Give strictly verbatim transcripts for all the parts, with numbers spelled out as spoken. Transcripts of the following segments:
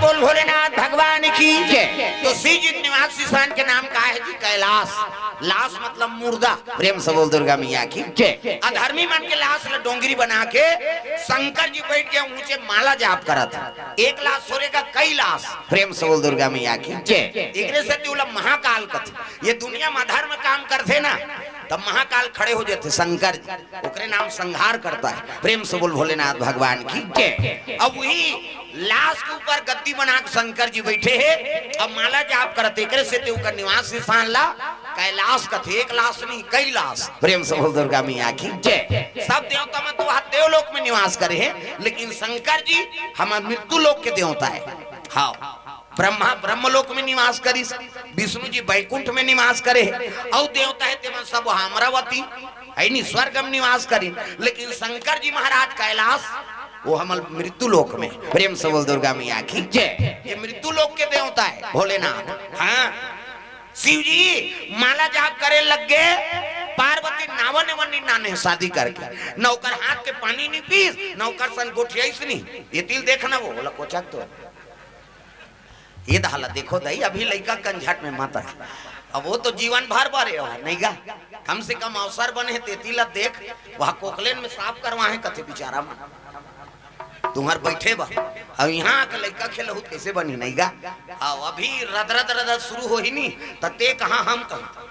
बोल भोलेनाथ भगवान की जय। तो शिव जी के निवास स्थान के नाम का है जी? कैलाश। लाश मतलब मुर्दा। प्रेम से बोल दुर्गा मैया की जय। अधर्मी मन के लाश ला डोंगरी बना के शंकर जी बैठ के ऊंचे माला जाप करत हे। एक लाश थोरे का, कई लाश। प्रेम से बोल दुर्गा मैया की जय। एकरे सेती ओला महाकाल कथे। ये दुनिया में अधर्म काम करथे ना, तब महाकाल खड़े हो जाथे शंकर जी, ओकरे नाम संहार करता है। प्रेम से बोल भोलेनाथ भगवान की जय। अब वही लाश के ऊपर गद्दी बना के शंकर जी बैठे हे, अब माला जाप करत हे, एकरे सेती ओकर निवास स्थान ला कैलाश कथे। एक लाश नहीं, कई लाश। प्रेम से बोल दुर्गा मैया की जय। सब देवता मन तो वहां देवलोक में निवास करे हे, लेकिन शंकर जी हमर मृत्यु लोक के देवता है। हाँ, ब्रह्मा ब्रह्मलोक में निवास करिस, विष्णु जी बैकुंठ में निवास करे, अउ देवता हे तेमन सब वहां अमरावती, है नी, स्वर्ग में निवास करिन, लेकिन शंकर जी महाराज कैलाश, वो हमर मृत्यु लोक में। प्रेम से बोल दुर्गा मैया की जय। ये मृत्यु लोक के देवता है भोलेनाथ। हाँ, शिव जी माला जाप करे लग गे, पार्वती नावन वनी नाने शादी करके, न ओकर हाथ के पानी नहीं पीस, न ओकर सन गोठियाइस नहीं। ये तिल देखना वो, बोला कोचक तो ये दहा ला देखो दई, अभी लइका कंझट में मत रह। अब वो तो जीवन भर बरे हो, नहीं गा? कम से कम अवसर बने हे, तेती ला देख, वह कोकलेन में साफ करवाहे कथे बिचारा मन। तुम्हर बैठे बा, अब यहाँ आके लइका खेलहु त कैसे बनी, नहीं गा? अब अभी रद रद रद शुरू होही नी, त ते कहाँ हम कहाँ।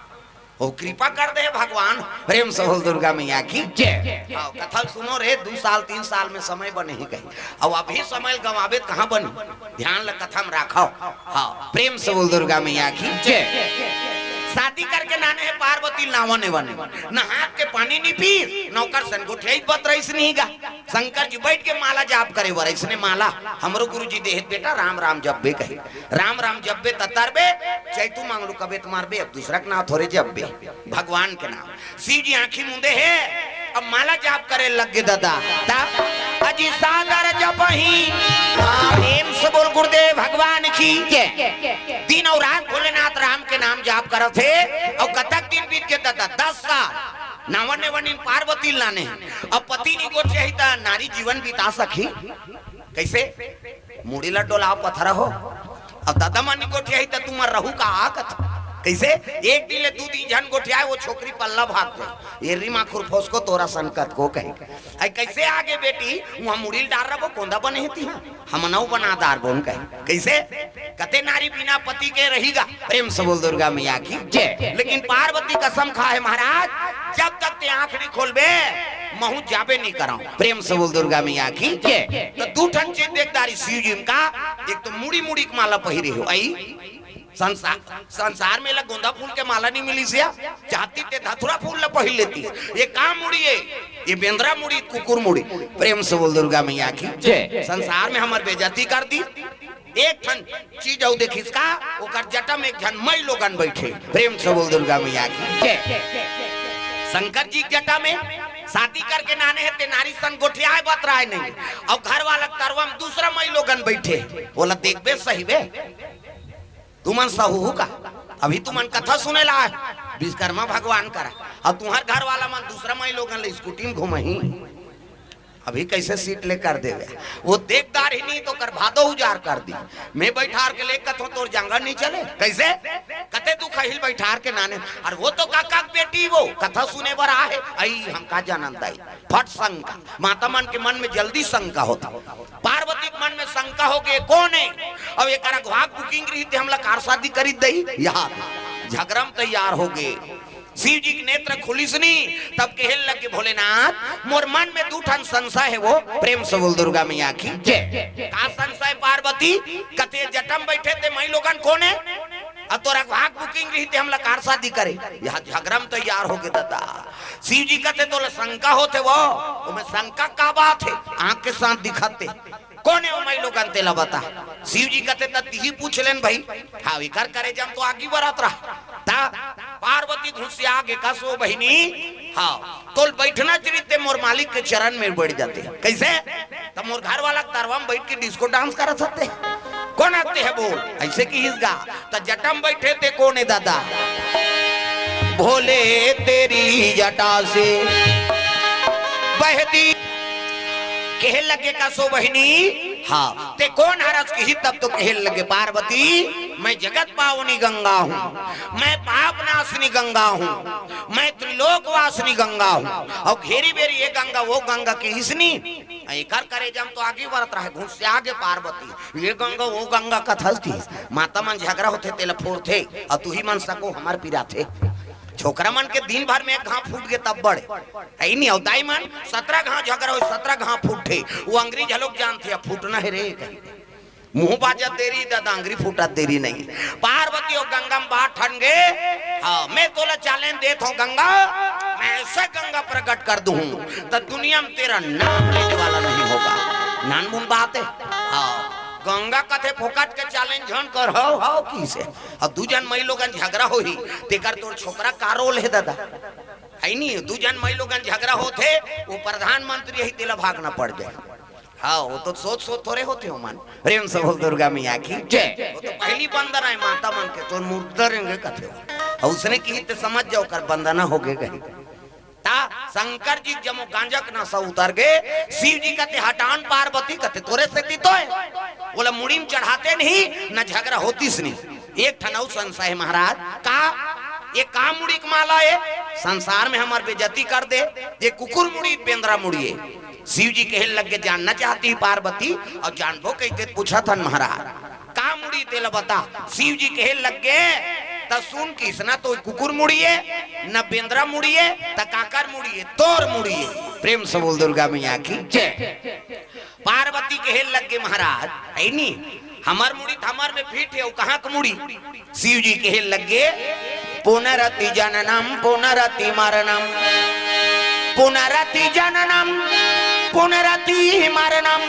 ओ कृपा कर दे भगवान। प्रेम से बोल दुर्गा मैया की जय। हाँ, कथा सुनो रे, दू साल तीन साल में समय बने ही कही, अब अभी समय गंवाबे त कहाँ बनी? ध्यान ल कथा में राखव। हाँ, प्रेम से बोल दुर्गा मैया की जय। शादी करके नाने हे पार्वती नावन वनी, न हाथ के पानी नहीं पीस, न ओकर सन गोठियाई बत रहीस नहीं गा। शंकर जी बैठ के माला जाप करे बर, इसने माला हमरो गुरु जी देहे बेटा, राम राम जपबे कहे, राम राम जपबे त तरबे, चैतू मांगलू कबे त मारबे, अब दूसरा के नाम थोरे जपबे, भगवान के नाम। शिव जी आंखी मूंदे हे, अब माला जाप करे लग गे दादा। ता अजी सादर जपही, प्रेम से बोल गुरुदेव भगवान की जय। दिन अउ रात भोलेनाथ राम के नाम जाप करत हे, अउ कतक दिन बीत गे दादा, दस साल। नावन वनिन पार्वती लाने, अब पति नी गोठियाही त नारी जीवन बिता सकही कैसे? मुड़ी ला डोलाव पथरा हो। अब दादा मन नी गोठियाही त तुमन रहू का आकत? कैसे? एक दिन ले दू दिन झन गोठियाए, वो छोकरी पल्ला भाग गई। ये रीमा खुरफोस को तोरा सन कतको कहे। आई कैसे आगे बेटी, वहाँ मुड़ी ल डार रबो, कोंदा बने हे तिहा, हम नौ बना दार बोन कहे। कैसे? कते नारी बिना पति के रहीगा। प्रेम से बोल दुर्गा मैया की जय। लेकिन पार्वती कसम खाए महाराज, जब तक ते आंख नहीं खोलबे, महू जाबे नहीं कराऊं। प्रेम से बोल दुर्गा मैया की जय। तो दू ठन चीज देख डारी शिव जी का, एक तो मुड़ी मुड़ी के माला पहिरे हो, आई संसार, संसार में ला गोंदा फूल के माला नहीं मिली सिया, चाहती ते धतुरा फूल ला पहिर लेती। ये का मुड़ी है? ये बेंदरा मुड़ी, कुकुर मुड़ी। प्रेम से बोल दुर्गा मैया की जय। संसार में हमर बेइज्जती कर दी। एक ठन चीज अउ देखिस का, ओकर जटा में एक झन मई लोगन बैठे। प्रेम से बोल दुर्गा मैया की जय। शंकर जी के जटा में शादी करके नाने हे ते नारी सन गोठियाए बतराए नहीं, अउ घर वाला तरवा में दूसरा मई लोगन बैठे, ओला देखबे सही बे। तुमन सहू का? अभी तुमन कथा सुने ला आए विश्वकर्मा भगवान करा, अउ तुम्हर घर वाला मन दूसरा मई लोगन ले स्कूटी में घूमही। अभी कैसे सीट ले कर देवे? वो देख डारही नहीं तो कर भादो उजार कर दी। मैं बैठार के ले कथों तोर जांगर नहीं चले। कैसे? कते तू खहिल बैठार के नाने। अरे वो तो काका के बेटी वो कथा सुने बर आहे। आई हम का जानन दाई। फट शंका। माता मन के मन में जल्दी शंका होता। पार्वती के मन में शंका हो गए, कौन है? अब एक अगवा के बुकिंग रही ते हमला कार शादी करी दई। यहाँ झगड़ा में तैयार हो गए। शिव जी के नेत्र खुलिस नी, तब कहे लगे, भोलेनाथ, मोर मन में दू ठन संशय है वो। प्रेम से बोल दुर्गा मैया की जय। का संशय पार्वती? कथे जटा में बैठे ते मई लोगन कोन है? अउ तोर अगवा के बुकिंग रही ते हमला कार शादी करे। यहाँ झगड़ा में तैयार हो गए दादा। शिव जी कथे तोला शंका होथे वो, ओमे शंका का बात है? आंख के साथ दिखाते। कोन हे ओ मई लोगन तेला बता। शिव जी कथे त तिही पूछ लेन भाई। हाँ, एकर करेजा म तो आगी बरत रहा। त पार्वती घुसिया गे कस ओ बहिनी। हाँ, तोल बैठना चाहिए ते मोर मालिक के चरण में बैठ जाते। कैसे? त मोर घर वाला के तरवा म बैठ के डिस्को डांस करत हते। कोन आते है बोल? ऐसे किहिस गा। त जटा म बैठे ते कोन हे दादा? भोले तेरी जटा से बहती। कहे लगे कस ओ बहिनी, हाँ, ते कोन हरस किहिस? तब तो कहे लगे, पार्वती, मैं जगत पावनी गंगा हूँ, मैं पाप नाशनी गंगा हूँ, मैं त्रिलोकवासिनी गंगा हूँ। अउ घेरी बेरी ये गंगा, वो गंगा किहिस नी। एकर करेजा म तो आगी बरत रहे, घुसिया गे पार्वती। ये गंगा, वो गंगा कथस किहिस। माता मन झगरा होथे, तेला फोरथे, अउ तुही मन सको हमर पिराथे। छोकरा मन के दिन भर में एक घाव फूट गे तब बड़े। हे नी, अउ दाई मन सतरा घाव झगरा होय, सतरा घाव फूटथे। वो अंग्रेज लोग जानथे, अब फूटना हे रे कहिथे। मुंह बाजत देरी ददा, अंगरी फूटत देरी नहीं। पार्वती अउ गंगा म बात ठन गे। हाँ, मैं तोला challenge देत हूँ गंगा, मैं ऐसे गंगा प्रकट कर दूँ त दुनिया में तेरा नाम लेने वाला नहीं होगा। नानमुन बात हे। हाँ, गंगा कथे फोकट के challenge झन कर, हव, हव, किसे? अब दू जन मई लोगन झगरा होही, तेकर तोर छोकरा का role हे ददा? हे नी, दू जन मई लोगन झगरा होथे, वो प्रधानमंत्री हे, तेला भागना पड़ जाय। हाँ, वो तो सोच सोच थोरे होथे ओमन। प्रेम से बोल दुर्गा मैया की जय। वो तो पहली बंदना हे माता मन के, तो मुर्दा रेंगे कथे। अउ उसने किहिस ते समझ जाव, ओकर बंदना हो गे कही। ता शंकर जी जमो गांजा के नशा उतर गे, शिव जी कथे, हटान पार्वती कथे, तोरे सेती तो हे। ओला मुड़ी म चढ़ाते नहीं, न झगरा होतिस नहीं। एक ठन अउ संशय हे महाराज, का ये का मुड़ी के माला हे? संसार में हमर बेइज्जती कर दे। ये कुकुर मुड़ी, बेंदरा मुड़ी हे। शिव जी कहे लग गे, जानना चाहती है पार्वती, अउ जानबो कहिथे त पूछत हन महाराज, का मुड़ी तेला बता। शिव जी कहे लग गे, त सुन किहिस, न तो कुकुर मुड़ी हे, न बेंदरा मुड़ी हे, त काकर मुड़ी हे? तोर मुड़ी हे। प्रेम से बोल दुर्गा मैया की जय। पार्वती कहे लग गे, महाराज, हे नी, हमर मुड़ी त हमर में fit हे, अउ कहाँ के मुड़ी? शिव जी कहे लग गे, पुनरति जननम पुनरति मरणम, पुनरति जननम पुनरति मरणम,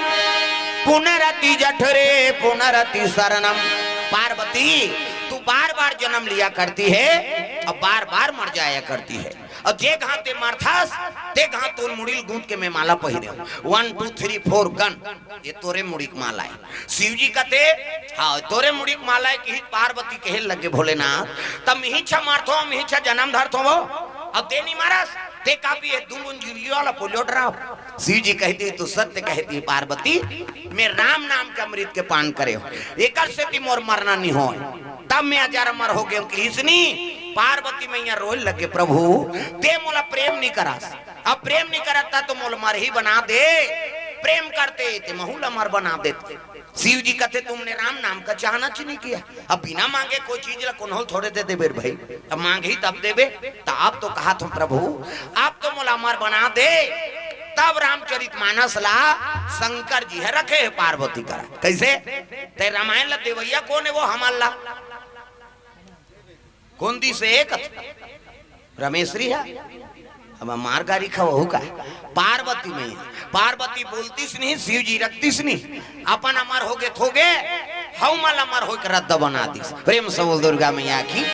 पुनरति जठरे पुनरति शरणम। पार्वती, तू बार बार जन्म लिया करती है और बार बार मर जाया करती है, अउ जे घांव ते मरथस, ते घांव तोर मुड़ी ल गूंथ के मैं माला पहिरे हूं। One, two, three, four, gun। ये तोरे मुड़ी के माला हे। शिव जी कथे, हाँ, तोरे मुड़ी के माला हे, किहिस पार्वती कहे लग गे भोलेनाथ, त मिहिछा मरथों, मिहिछा जनम धरथों वो। अब ते नहीं मरस, ते का भी ये दुलुन जिंदगी वाला पोलियो डराव। शिव जी कहती, तू सत्य कहती है पार्वती, मैं राम नाम के अमृत के पान करे हूं, एकर सेती मोर मरना नहीं होय। तब मैं अजर अमर हो गे हूं, किहिस नी। पार्वती मैया रोय लग गे, प्रभु, ते मोला प्रेम नहीं करस, अब प्रेम नहीं करत त तो मोला मरही बना दे, प्रेम करते ते महू ल अमर बना देते। शिव जी कथे, तुमने राम नाम का चाहना च नहीं किया। अब बिना मांगे कोई चीज ला कोनो ल थोरे दे देबे रे भाई, अब मांगही तब देबे। त अब तो कहत हूं प्रभु, अब तो मोला अमर बना दे। तब रामचरित मानस ला शंकर जी हे रखे हे पार्वती करा। कइसे? ते रामायण ला देवइया कोन हे वो हमर ला? कोन दिस हे? एक रमेश्वरी हे। अब मार गारी खवहू का? पार्वती मैया। पार्वती बोलतिस नहीं, शिव जी रखतिस नहीं। अपन अमर हो गे त हो गे, हमन ल अमर होय के रद्दा बना दिस। प्रेम से बोल दुर्गा मैया की।